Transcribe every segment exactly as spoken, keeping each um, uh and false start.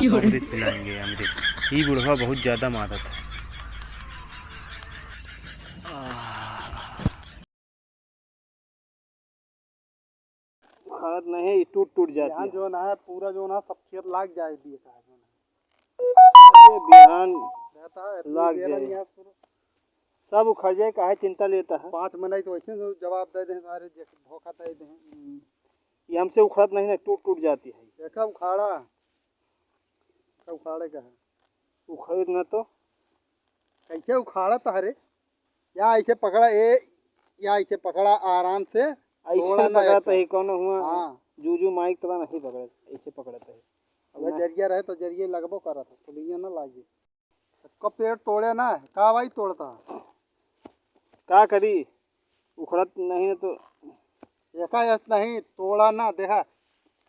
अमृत पिलाएंगे, अमृत। ई बुढ़वा बहुत ज्यादा मारत है। उखाड़त नहीं, टूट, टूट जाती है। जो ना है, पूरा जो ना, सब खेत लाग जाए दिए का है, जो ना। अरे बिहान रहता है, इतनी लाग बेरा जाए। नहीं है, पूरा सब उखड़ जाए, काहे चिंता लेता है? पाँच मिनट तो ऐसे तो जवाब दे दें, सारे जे धोखा दे दें। हम्म। ये हमसे उखड़त नहीं ना, टूट, टूट जाती है। देखा उखाड़ा, तो उखाड़े का है। उखड़त ना तो। कैसे उखाड़त है रे? या ऐसे पकड़ा, ए, या ऐसे पकड़ा आराम से। ऐसे तोड़ा ना पकड़त ऐसे। है, कौन हुआ? हाँ। जूजू माइक तोड़ा नहीं पकड़त, ऐसे पकड़त है। अगर ना। जरिया रहे तो जरिए लगबो करत है, तो लिया ना लागे। सबका पेड़ तोड़े ना, का भाई तोड़ता? का करी, उखड़त नहीं ना तो। एका यस नहीं, तोड़ा ना, देखा,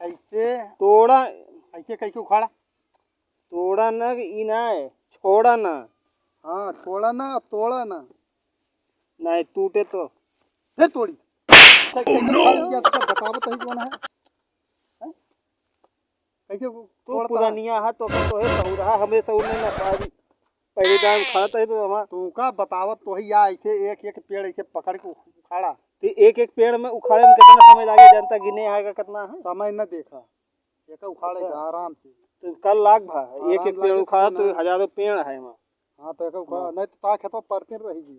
ऐसे। तोड़ा। ऐसे कैसे उखाड़ा? तोड़ा ना, ई ना है, छोड़ा ना। हाँ, छोड़ा ना, तोड़ा ना। नहीं, टूटे तो। हे तोड़ी। कैसे उखाड़ा? या तो बतावत है कौन है? हैं? कैसे तू तोड़ता है? पुरानिया है, तो का तोहे सहूर है, हमें सहूर नहीं ना पाई। पहले दान उखाड़त है तो हमार तुमका बतावत तो है, या ऐसे एक एक पेड़ ऐसे पकड़ के उखाड़ा। तो एक एक पेड़ में उखाड़े में कितना समय लागे, जानता गिने आएगा कितना है? समय न देखा, एक उखाड़े अच्छा। का आराम से। तो कल लाग भा, एक आराम एक पेड़ लागे उखाड़ा तो तो ना। हजारों पेड़ है वहाँ। हाँ, तो एक उखाड़ा, हाँ। नहीं तो ता खेतवा परतीन रही जी।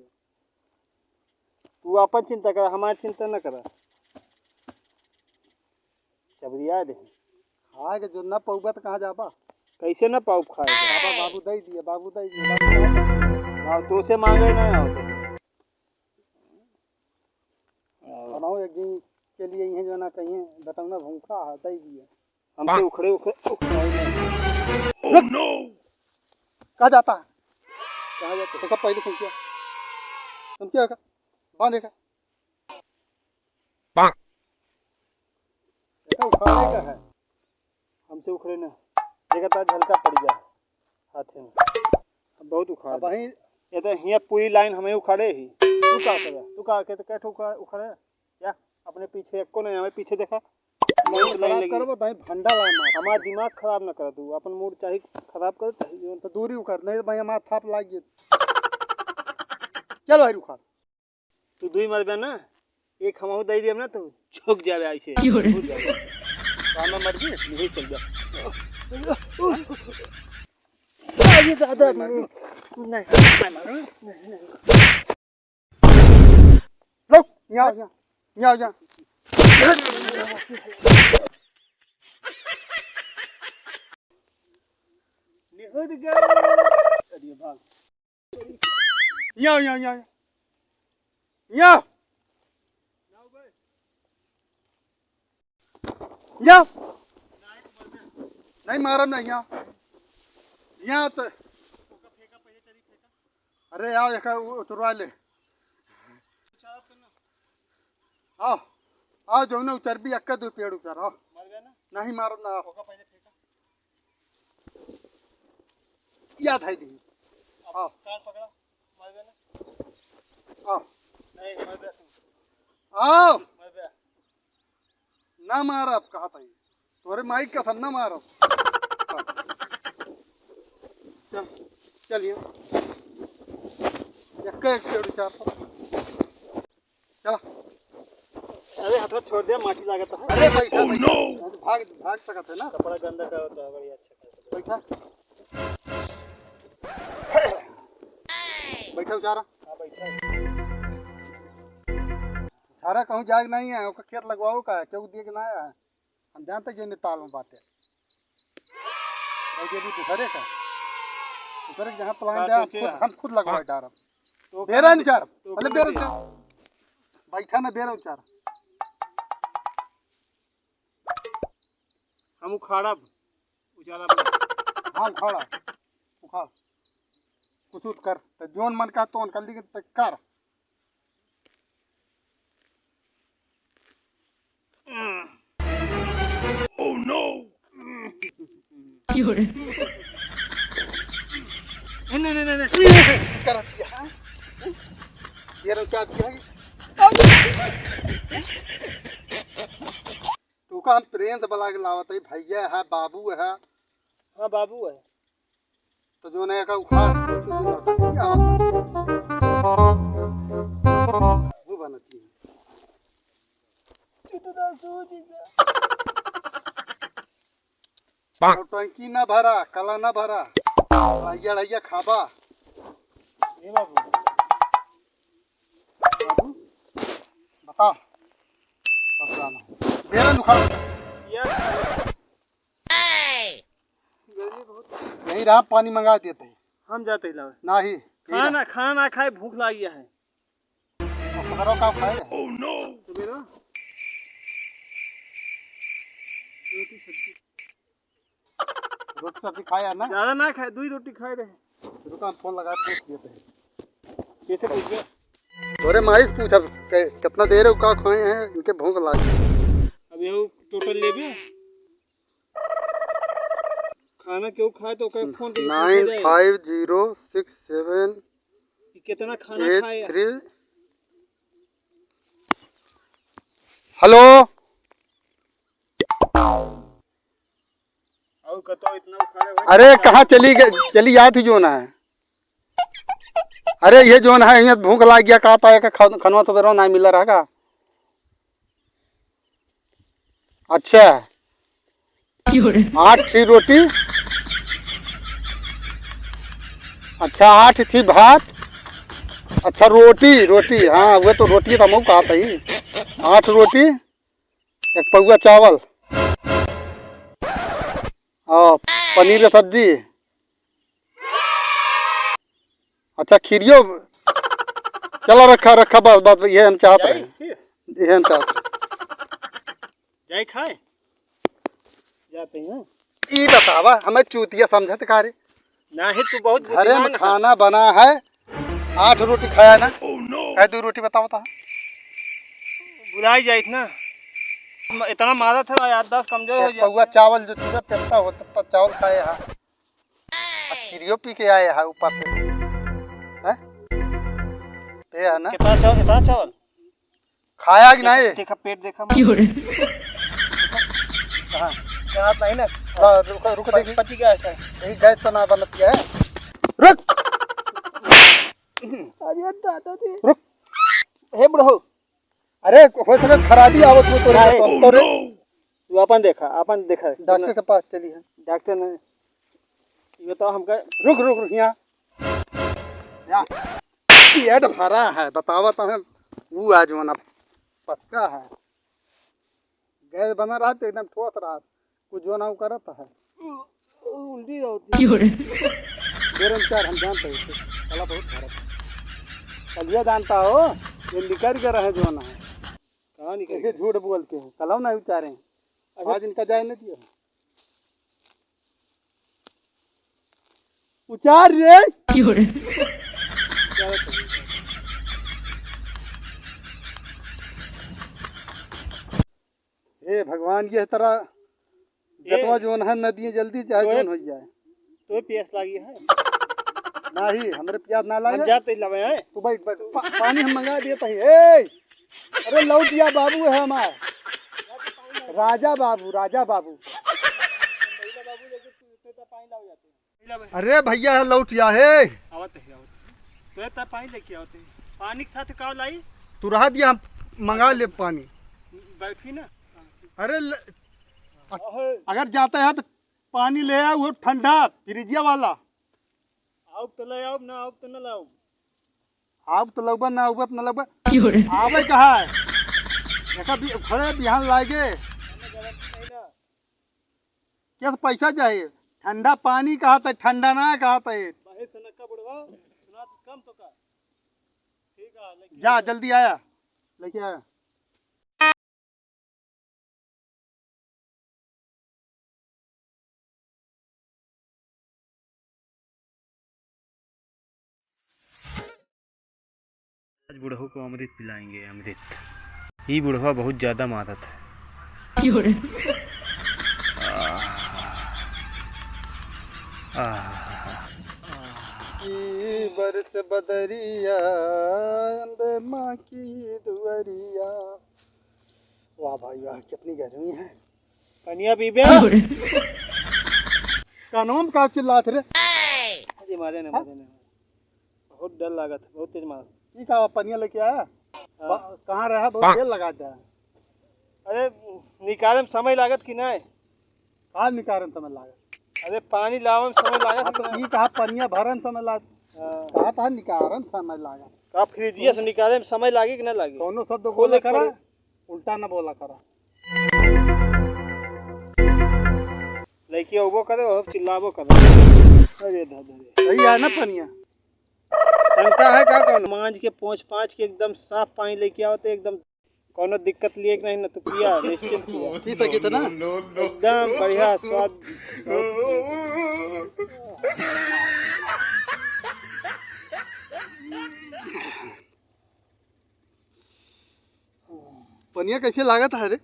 तू अपन चिंता कर, हमारी चिंता न कर। चबरिया दे। खाए के जो न पउबा त कहाँ जाबा? कैसे न पाउब खाए के? बाबा, बाबू दे दिए, बाबू दे दिए, बाबू दे दिए। हाँ, तो से मांगे ना आओ तो। बनाओ एक दिन चलिए, इहें जो ना कहीं बटौना भूखा है, दे दिए। हमसे उखड़े, उखड़े, उखड़े नहीं। रुक! कहाँ जाता है? कहाँ जाता है? देखा पहले सुन क्या? सुन क्या का? बांध देखा। देखा उखाड़े का है। हमसे उखड़े ना। देखा ता झलका पड़ गया हाथे में। अब बहुत उखाड़ अब दिया। वहीं ये तो हियाँ पूरी लाइन हमें उखाड़े ही। तू का करे? तू का के तो कैठो उखा-, उखाड़े? या अपने पीछे एको नहीं, हमें पीछे देखा। मूड नहीं खराब लगी। करबो, दाई भंडा ला मार। हमारा दिमाग खराब ना कर तू, अपन मूड चाहे खराब कर, चाहे जो तो दूरी उखड़, नहीं तो भाई हमारा थाप लाग गई। चल भाई उखाड़। तू दुई मरबे ना, एक हमहू दे दियब ना, तो झुक जाबे ऐसे। क्यों रे? झुक जाबे। तो हम मर गए, नहीं चल जा। अरे दादा, नहीं, नहीं मारो। लो, यहाँ आ जा, यहाँ आ जा। निहुद गए। अरे भाग। यहाँ, यहाँ, यहाँ, यहाँ। यहाँ। नहीं मारब ना यहाँ। यहाँ तो। अरे आओ, एक उतरवा ले। आओ, आओ, जो ना उतरबी, एक्का दो पेड़ उतर, आओ। नहीं मारब ना, आओ। याद है दी। आओ। कान पकड़ा, मर गया ना? आओ। नहीं, मर गया तू। आओ। मर गया। ना मारब, कहा था ये। तोरे माई कसम, ना मारब। चल, चलिए। एक, एक पेड़ चार सौ। चला। अरे, हथवा छोड़ दे, माटी लागत है। अरे, बैठा, Oh, बैठा। No! भाग, भाग सकत है ना। कपड़ा गंदा का होता है, बड़ी अच्छा खासा। बैठा। बैठा उचारा। हाँ, बैठा। उचारा कहूँ जाग नहीं है, ओकर खेत लगवाओ का है, क्यों दिए कि ना आया है? हम जानते जो ने ताल में बाटे। भाई, ये भी दूसरे का। दूसरे के जहाँ plan का दे, हम सोचे खुद, है? हम खुद लगवा हाँ। डारब। तो बेरा कर नहीं दे। चार। तो पहले कर बेरा दे। चार। बैठा ना, बेरा चार। हम उखाड़ब, उजाला बना। हाँ, उखाड़ा। उखाड़। कुछ उठ कर। तो जोन मन का तोन कर ली, तो कर। Oh no! नहीं, नहीं, नहीं, नहीं, नहीं। कर दिया, हाँ? ये रहो, क्या दिया है? तू का हम प्रेम से बुला के लावत है, भैया है, बाबू है। हाँ, बाबू है। तो जौन है का उखाड़, तो जो नौटंकी आवत है। वो बनती है। तू तो ना सूझ गया। नौटंकी ना भरा, कला ना भरा। लड़ाइया, लड़ाइया खाबा। ए बाबू। बाबू, बताओ। बताओ ना। दे रहे दुखाओ। यार। गर्मी बहुत है। यही रहा, पानी मंगा देते हैं। हम जाते ही लावे। नहीं, खाना, खाना खाए, भूख लागी है। अब पकड़ो का खाए रहे? Oh no! तो मेरा रोटी सब्जी। रोटी सब्जी खाया ना? ज्यादा ना खाए, दो ही रोटी खाए रहे। रुको, हम फोन लगा पूछ लेते हैं। कैसे पूछ गया? तोरे माई से पूछा, कै-, कितना देर है का खाए हैं, इनके भूख लागी। अब ये टोटल लेबे? खाना केहू खाए तो ओकर फोन पे nine five zero six seven ये कितना खाना खाए? Eight three. हेलो। और कतो इतना उखाड़े हुए अरे, कहाँ चली गई, चली जात ही जौन है। अरे, ये जौन है, यहाँ भूख लाग गया, कहा पाए का खा-, खनवा तो बेरो ना मिला रहा का। अच्छा। क्यों रे? आठ थी रोटी। अच्छा, आठ थी भात। अच्छा, रोटी, रोटी, हाँ, वो तो रोटी तो हमहू कहा था ही। आठ रोटी, एक पौवा चावल, और पनीर के सब्जी। अच्छा, खीरियो। चलो, रखा, रखा, बस, बस, ये हम चाहत रहे। ये हम चाहत रहे। जाए खाए? जाते हैं। ई बतावा, हमें चूतिया समझत का रे? नाही, तू बहुत घरे में बुद्धिमान है। खाना बना है, आठ रोटी खाया ना। Oh no! कहे दो रोटी बतावा ता। भुलाई जाइत ना। म-, इतना मारत है, याददाश्त कमजोर हो एक जाए। पौवा चावल जो चूरा तेत्ता हो, तब तक चावल खाए हा। आ खीरियो पी के आए हा ऊपर से। हैं? ये है ना? कितना चावल, इतना चावल? खाया कि नहीं? देखा, पेट देखा। क्यों रे? हाँ, यहाँ नहीं ना। हाँ, रुको, रुको, पची, देखी। पची गया ऐसा। यही गैस तो ना बनत है। रुक। अरे दादा रे। रुक। हे बुढ़ऊ। अरे, हो सके खराबी आवत हो तोरे नहीं। में, तोरे। तू अपन देखा, अपन देखा। डॉक्टर के पास चली है। डॉक्टर नहीं। ये बताओ हमका। रुक, रुक, रुक, यहाँ। या, पेट भरा है, बतावत है, वो आज मना पचका है। गैस बना रहा तो एकदम ठोस रहा, कुछ जो ना वो करत है। उल्टी होती। क्यों रे? बेरम चार हम जानते हैं इसे, कला बहुत भरत है। कलिया जानता हो, ये निकल के रहे जो ना है। कहाँ निकल ऐसे गया? झूठ बोलते हैं, कलम नहीं उतारे हैं। अच्छा। आज इनका जाए नहीं दिया। उचार रे। क्यों रे? हे भगवान, ये तरह ए, बेटवा जोन है, नदिये जल्दी चाहे तोहे, जोन हो जाए। तोहे प्यास लागी है? नहीं, हमरे प्यास ना लागे। हम जाते ही लावे हैं। तू बैठ, बैठ। पा-, पानी हम मंगा दिए तही। ए, अरे लौटिया बाबू है हमार। राजा बाबू, राजा बाबू। अरे भैया है लौटिया है। आवत है, आवत है। तो इतना पानी लेके आवत है। पानी के साथ का लाई? तू रहा दिया, हम मंगा ले पानी। बैठी ना। अरे ल-, अगर जाता है तो पानी ले आओ, वो ठंडा, फ्रिजिया वाला। आओ तो ले आओ, ना आओ तो ना लाओ। आओ तो लौबा, ना आओ तो ना लौबा। क्यों रे? आवे कहा है? देखा बि-, खड़े बिहान लागे। क्या पैसा चाहिए? ठंडा पानी कहा था, ठंडा ना कहा था ये। भाई सनक्का बुढ़वा, सुना तो कम तो का। ठीक है, लेके जा, जल्दी आया, लेके आया। आज बुढ़ऊ को अमृत पिलाएंगे, अमृत। ई बुढ़वा बहुत ज्यादा मारत है। क्यों रे? आह, आह। ई बरस बदरिया, अम्बे माँ की दुआरिया। वाह भाई वाह, कितनी गर्मी है। पनिया पीबे? कानवा में का चिल्लात रे? अरे मारे ना, हाँ? मारे ना। बहुत डर लागत है, बहुत तेज मार। ई का पनिया लेके आया? हाँ। ब-, कहाँ रहा? बहुत हाँ। देर लगा दिया। अरे निकाले में समय लागत कि नहीं? का निकाले में समय लागत? अरे पानी लावे में समय लागत हाँ, कि तो नहीं? ई कहा पनिया भरे में समय लागत। हाँ। कहा था निकाले में समय लागत। का फ्रिजिया से निकाले में समय लागे कि ना लागे? कौनो शब्द खोले बोला करा। पड़े। उल्टा न बोला करा। लइकी अउबो करे और चिल्लाबो करे। अरे दादा रे। सही है ना पनिया? शंका है का कौनो? मांज के पोंछ पांछ के एकदम साफ पानी लेके आओ तो एकदम कौनो दिक्कत लिए कि नहीं, न तो पिया, निश्चिंत पिया। पी सकी थे ना? एकदम बढ़िया स्वाद। पनिया कैसे लागत है रे?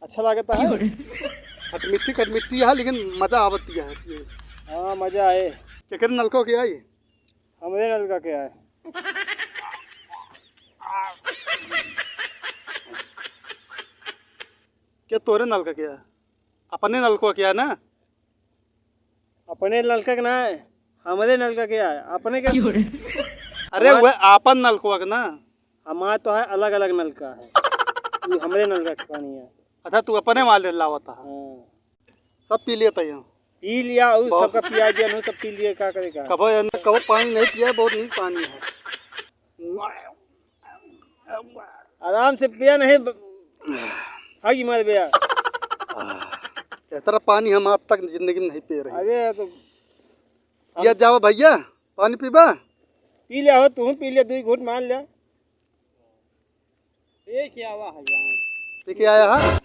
अच्छा लागत है। खटमिट्ठी खटमिट्ठी है, लेकिन मजा आवत है। हाँ, मजा आए। केकरे नलको के आई? हमरे नलका के आए। के तोरे नलका के आए? अपने नलको के आए ना? अपने नलका के ना है, हमरे नलका के है। अपने के क्यों रे? अरे हमार वह आपन नलकवा के ना। हमार तो है अलग अलग नलका है, तू हमरे नलका के पानी है। अच्छा तू अपने वाले लावत है। हाँ। सब पी लेता है। पी लिया और बहुत। सबका पिया दिया, नहीं सब पी लिए, का करे का? कबो एने कबो पानी नहीं पिया, बहुत नीक पानी है। आराम से पिया नहीं ब-, भागी मार बे यार। इतना पानी हम आज तक जिंदगी में नहीं पी रहे। अरे तो या जावा भैया, पानी पीबा? पी लिया हो, तू पी लिया, दो घूंट मार लिया। ये क्या हुआ है यार? पी के आया है?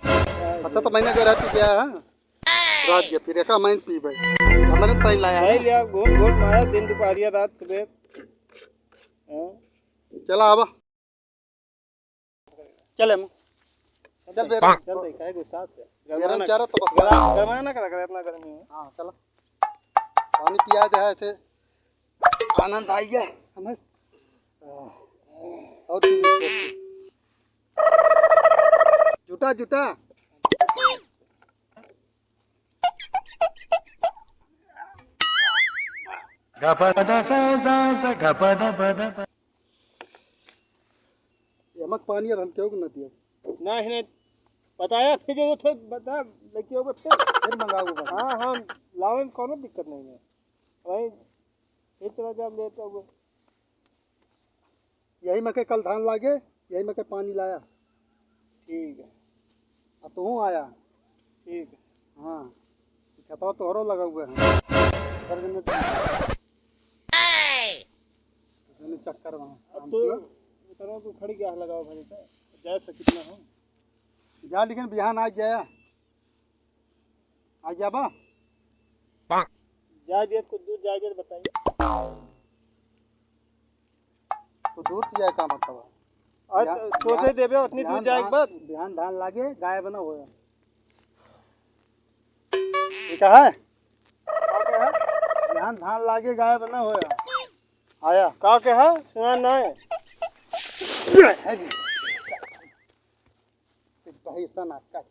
अच्छा तो मैंने कह रहा पी के आया है। रात के फिर एका मैं पीबे। हमारे पानी लाया है। ले लिया, घूंट घूंट मारा, दिन दोपहरिया रात सुबह। हाँ। चला आवा। चल एम। चल चल बे। चल बे, काहे गुस्सा है? गरमाना चारा तो बस। गरमाना करा, करा, इतना गर्मी है। हाँ, चला। पानी पिया दे है, ऐसे आनंद आई है हमें। और जुटा, जुटा। गपदा सा सा सा गपदा बदा बदा। यमक पानी अब हम केहू के न दिया। नहीं, नहीं। बताया फिर जो थे, बता, लेके आओगे फिर। फिर मंगाओगे बस। हाँ, हाँ, लावे में कौनो दिक्कत नहीं है। वहीं फिर चला जा, ले तो वो। यही में के कल धान लागे, यही में के पानी लाया। ठीक है। आ तू आया। ठीक है। हाँ। खेतवा तोहरो लगा हुआ है। कर देने तो। दोनों चक्कर में। अब तो उतरो तो खड़ी गया लगाओ भाई का। जा सकित ना हो। जा लेकिन बिहान आ जाया। आ जाबा? जाए दिया, कुछ दूर जाए दिया तो बताइए। कुछ दूर तो जाए का मतलब है? अरे बिहान, तो सोचे बिहान, देबे उतनी दूर बिहान जाए के धान, बाद। बिहान धान लागे, गाय बना होया। ये का है? का कहा? बिहान धान लागे, गाय बना होया। आया। का कहा? सुना ना है। है जी। एक भाई इसका नाटक।